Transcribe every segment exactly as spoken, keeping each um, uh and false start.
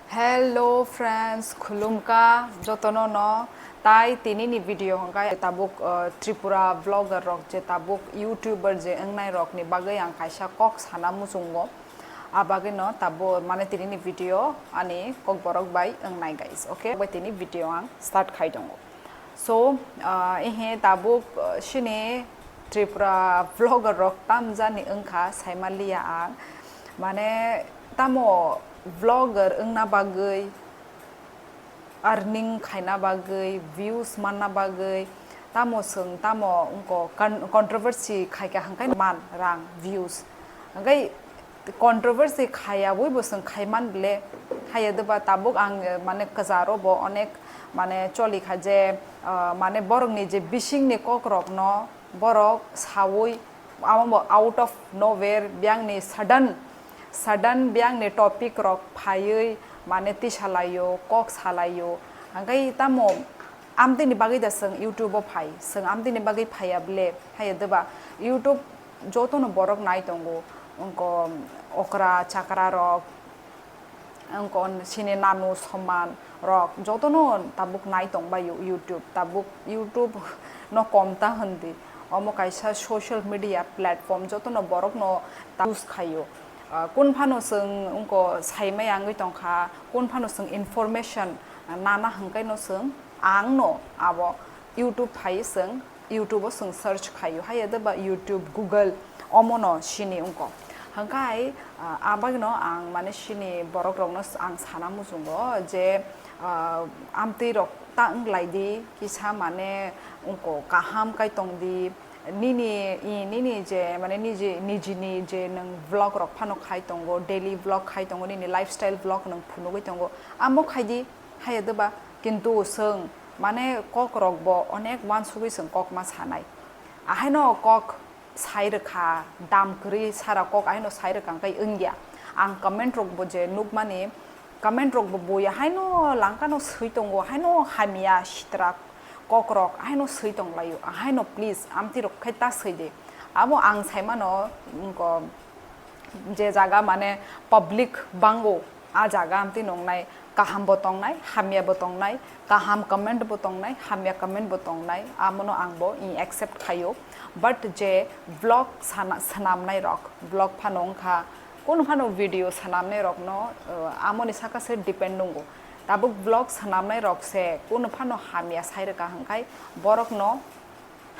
Hello friends, khulumkha jotono no. Tai tini ni video hwnkhe tabuk, uh, Tripura vlogger rok je tabuk YouTuber je wngnai rok ni bagwi ang kaisa kok sana muchungo. A bagwi no tabuk mane tini ni video ani kokborok bai wngnai guys. Okay, bai tini video ang start khai tongo. So, uh, ihe tabuk, uh, sini Tripura vlogger rok tamjani wngkha saimaliya ang. Mane tamo vlogger wngna bagwi, earning khaina bagwi, views manna bagwi, tamo swng tamo wngko con-, controversy khaikha hwnkhe man rang views. Hwnkhe controversy khayawui bo swng khaiman bile, khaya doba tabuk ang, eh, mane kwcharo bo onek mane cholikha je, ah, mane borokni je bisingni kokrokno borok saui amo bo out of nowhere biyangni sudden, sudden biyangni topic rok phaiwi mane tisalaio, kok salaio. Hwnkhe tamo amtini bagwi da swng YouTube o phai, swng amtini bagwi phaiya bile, phaiya doba YouTube jotono borok nai tongo, wngko okra chakra rok, wngko sini nanu soman rok jotono tabuk nai tongbaio YouTube, tabuk YouTube no kom ta hwndi, omo kaisa social media platform jotono borokno ta use khaio. Ah, kun phano chwng wngko saimaya wngwi tongkha, kun phano chwng information nana hwnkhe no chwng ang no abo YouTube phai chwng YouTube o chwng search khaio, haiya doba YouTube, Google omono sini wngko. Hwnkhe, ah, abagino ang mane sini borok rokno ang sana muchungo je, ah, amtwi rok ta wng lai di kisa mane wngko kaham kai tong di, nini, i, nini je mane niji, nijini je nwng vlog rok phano khai tongo, daily vlog khai tongo, nini lifestyle vlog nwng phunugwi tongo, amo khai di, haiya doba, kintu chwng mane kok rok bo onek uansugwi chwng kok ma sanai. Ahaino kok sai rwkha, dam kwrwi sara kok ahaino sai rwkha hwnkhe wngya. Ang comment rok bo je nukmani, comment rok bo buya haino langkano swi tongo, haino hamya sitra kok rok ahaino swi tonglaio, ahaino please amtwi rok khai ta swi di. Abo ang saimano, wngko, je jaga mane public bango, a jaga amtwi nongnai, kaham bo tongnai, hamya bo tongnai, kaham comment bo tongnai, hamya comment bo tongnai, amono ang bo i accept khaio. But je vlog sana-, swnamnai rok, vlog phano wngkha, kunu phano video swnamnai rokno, uh, amoni saka se depend nungo. Tabuk vlog swnamnai rok se kunu phano hamya sai rwkha hwnkhe borokno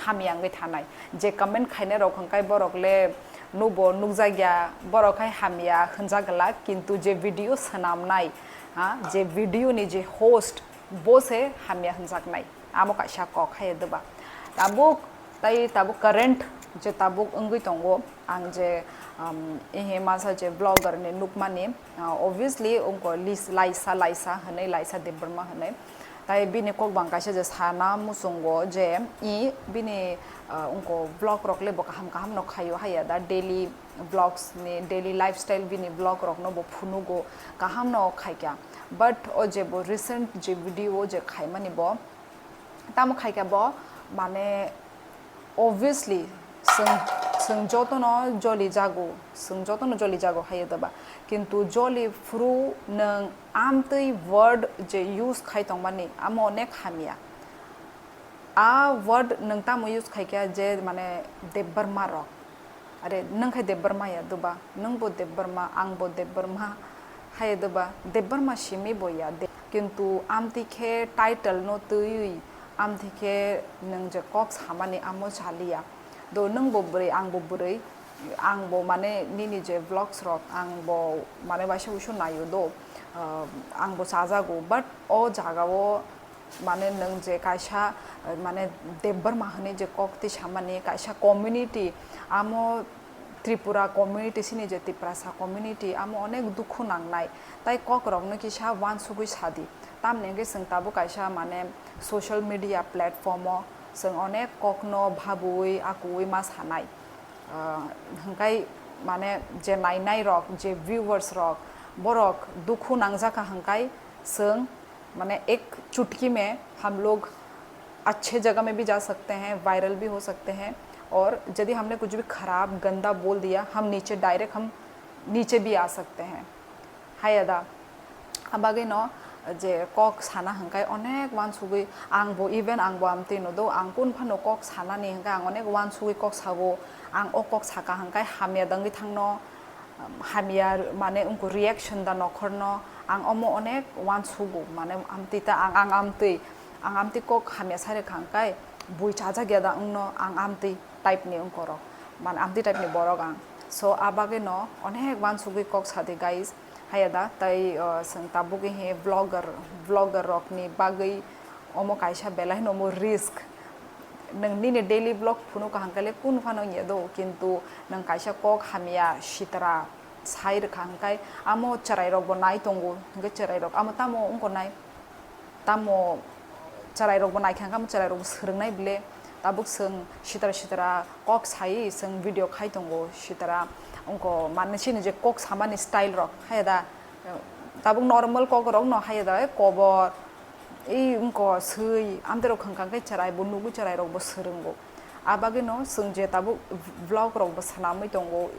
hamya wngwi thanai. Je comment khainai rok hwnkhe borok le nubo nukjakya, borok hai hamya hwnjak glak, kintu je video swnamnai, ha, je video ni je host, bo se hamya hwnjaknai. Amo kaisa kok hai doba. Tabuk, tai tabuk current je tabuk wngwi tongo, ang je, um, ehe masa je vlogger ni nukmani, uh, obviously wngko lis-, laisa, laisa hwnwi, laisa Debbarma hwnwi. Tai bini kok bang kaisa je sana muchungo je i bini, ah, wngko vlog rok le bo kaham kaham no khaio haiya da, daily vlogs ni, daily lifestyle bini vlog rok no bo phunugo, kaham no khaikha. But o je bo recent je video o je khaimani bo, tamo khaikha bo mane obviously, chwng, chwng jotono joli jago, chwng jotono joli jago hai doba. Kintu joli phuru nwng amtwi word je use khai tongmani, amo onek hamya. A word nwng tamo use khai kha je mane Debbarma rok. Are nwng khai Debbarma ya doba, nwng bo Debbarma, ang bo Debbarma, hai doba, Debbarma simi bo ya de. Kintu amtwi khe title no twiwi, amtwi khe nwng je kok samani amo chaliya. Do nwng bo bwrwi, ang bo bwrwi, ang bo mane nini je vlogs rok, ang bo mane waisa uisu naio do, ah, ang bo chajago, but o jaga o mane nwng je kaisa, ah, mane Debbarma hwnwi je kok twi samani kaisa community, amo Tripura community, sini je Tiprasa community, amo onek dukhu nangnai, tai kok rok no kisa uansugwi sadi. Tamni hwnkhe chwng tabuk kaisa mane social media platform o chwng onek kok no bhabwi akuwi ma sanai. Ah, hwnkhe mane je nainai rok, je viewers rok, borok dukhu nangjak kha hwnkhe chwng mane ek chutki mein hum log achhe jagah mein bhi ja sakte hain, viral bhi ho sakte hain, aur yadi humne kuch bhi kharab, ganda bol diya, hum niche direct hum niche bhi aa sakte hain. Hai ada, Abagwino je kok sana hwnkhe onek uansugwi, angbo, even angbo amtwi no do, ang kun phano kok sanani hwnkhe ang onek uansugwi kok sao. Ang o kok saka hwnkhe hamya dangwi thangno, hamya mane wngkha reaction da nokhorno, ang omo onek uansugo, mane amtwi ta ang, ang amtwi, ang amtwi kok hamya sai rwkha hwnkhe bui chajak ya da wngno, ang amtwi type ni wngkorok, mane amtwi type ni borok ang. So, abagwino onek uansugwi kok sadi, guys. Haya da, tai, uh, chwng tabuk he vlogger, vlogger rokni bagwi omo kaisa belai no omo risk. Nwng nini daily vlog phunuk kaham khe le kunu phano wngya do, kintu nwng kaisa kok hamya sitra sai rwkha hwnkhe amo chwrai rokbo nai tongo, hwnkhe chwrai rok amo tamo wngkha nai? Tamo chwrai rokbo naikha hwnkhe, amo chwrai rokbo swrwngnai bile. Tabuk chwng sitra sitra kok sai chwng video khai tongo, sitra wngkha mane chini je kok samani style rok, haya da? Tabuk normal kok rok no haya da, e kobor, e wngkha swi, amtwi rok hwnkha khe chwrai bo nugo, chwrai rokbo swrwngo. Abagwino chwng je tabuk vlog rokbo swnamwi tongo,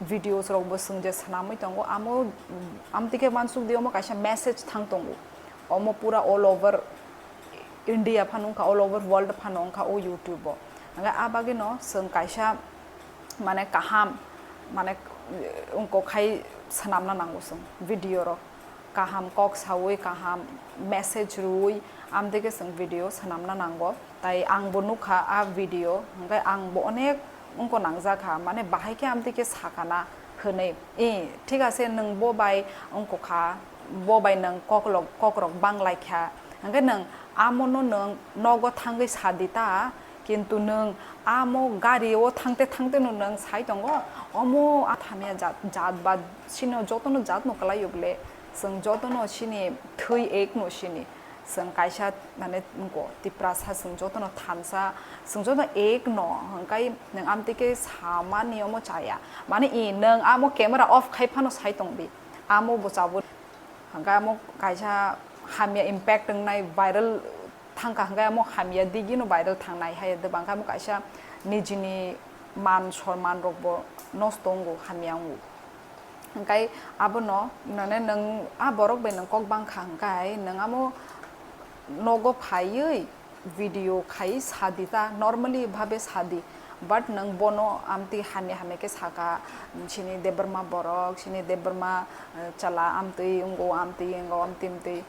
videos rokbo chwng je swnamwi tongo, amo, amtwi khe uansuk di omo kaisa message thang tongo. Omo pura all over India phano wngkha, all over world phano wngkha o YouTube o. Hwnkhe abagwino chwng kaisa mane kaham, mane wngkha khai swnamna nango chwng video rok. Kaham kok saui, kaham message rwui, amtwi khe chwng video swnamna nango. Tai angbo nukha a video, hwnkhe angbo onek wngkha nangjak kha, mane bahai khe amtwi khe sakana hwnwi. I, thik ase, nwng bo bai wngkha kha, bo bai nwng koklok, kokrok bang lai kha, hwnkhe nwng amono nwng nogo thangwi sadi ta, kintu nwng amo gari o thangte thangte no nwng sai tongo, omo athamya jat, jat ba chini jotono jat no kwlai o bole, chwng jotono chini thwi ek no sini, chwng kaisa mane wngkha Tiprasa, chwng jotono thansa, chwng jotono ek no, hwnkhe nwng amtwi khe samani omo chaya, mane i nwng amo camera off khai phano sai tong di, amo bo chabwi. Hwnkhe amo kaisa hamya impact wngnai, viral thangkha, hwnkhe amo hamya digino viral thangnai hai de, bangkhe amo kaisa nijini man sorman rokbo nosto wngo, hamya wngo. Hwnkhe abono mane nwng a borok bai nwng kok bangkha hwnkhe nwng amo nogo phaiwi video khai sadi ta, normally bhabe sadi, but nwng bono amtwi hamya hamya khe saka, chini Debbarma borok, chini Debbarma, eh, chala amtwi wngo, amtwi wngo, amtwi amtwi.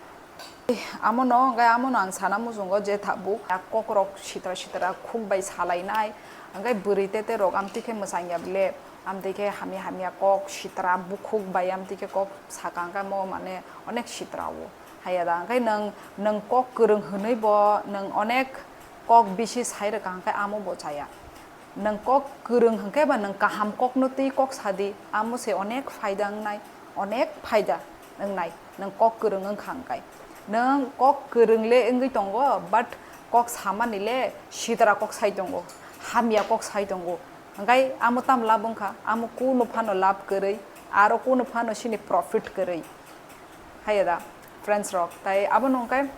Amono, hwnkhe amono ang sana muchungo je tabuk a kokrok sitra sitra khuk bai salainai, hwnkhe bwrwi tete rok amtwi khe mwchangya bile, amtwi khe hamya hamya kok sitra bukhuk bai amtwi khe kok saka, hwnkhe amo mane onek sitra o. Haya da, hwnkhe nwng, nwng kok kwrwng hwnwi bo nwng onek kok bisi sai rwkha, hwnkhe amo bo chaya. Nwng kok kwrwng hwnkhe ba nwng kaham kokno twi kok sadi, amo se onek phaida wngnai, onek phaida wngnai, nwng kok kwrwng wngkha hwnkhe. Nwng kok kwrwng le wngwi tongo, but kok samani le sitra kok sai tongo, hamya kok sai tongo. Hwnkhe amo tamo lab wngkha, amo kunu phano lab kwrwi, aro kunu phano chini profit kwrwi. Haya da, friends rok, tai abono hwnkhe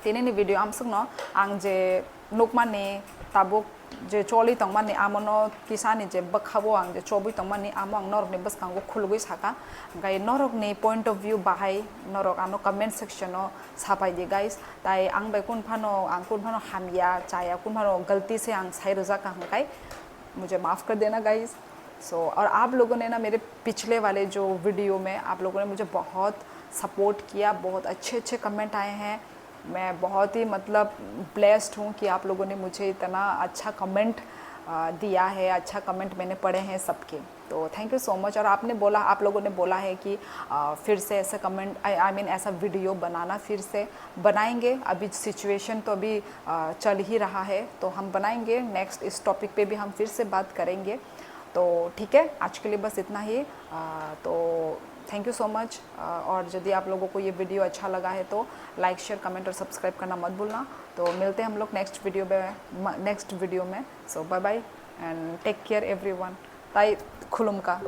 tinini video amsukno ang je nukmani, tabuk je choli tongmani, amono kisani je bwkhao ang je chobwi tongmani, amo ang norokni bwskango khulugwi saka. Hwnkhe norokni point of view bahai norok ano comment section o sapai di, guys. Tai ang bai kun phano, ang kun phano hamya chaya, kun phano galti se ang sai rwjak kha, hwnkhe mujhe maaf kar dena, guys. So, और आप लोगों ने ना मेरे पिछले वाले जो वीडियो में आप लोगों ने मुझे बहुत सपोर्ट किया, बहुत अच्छे अच्छे कमेंट आए हैं। मैं बहुत ही, मतलब, ब्लेस्ड हूँ कि आप लोगों ने मुझे इतना अच्छा कमेंट, अ, दिया है, अच्छा कमेंट मैंने पढ़े हैं सबके। तो थैंक यू सो मच। और आपने बोला, आप लोगों ने बोला है कि, अ, फिर से ऐसा कमेंट, आई, आई मीन, ऐसा वीडियो बनाना, फिर से बनाएंगे। अभी सिचुएशन तो अभी, अ, चल ही रहा है, तो हम बनाएंगे, नेक्स्ट इस टॉपिक पे भी हम फिर से बात करेंगे। तो ठीक है, आज के लिए बस इतना ही। अ, तो थैंक यू सो मच। अ, और यदि आप लोगों को ये वीडियो अच्छा लगा है तो लाइक, शेयर, कमेंट और सब्सक्राइब करना मत भूलना। तो मिलते हैं हम लोग नेक्स्ट वीडियो में, म-, नेक्स्ट वीडियो में। So bye bye and take care everyone. Tai khulumkha.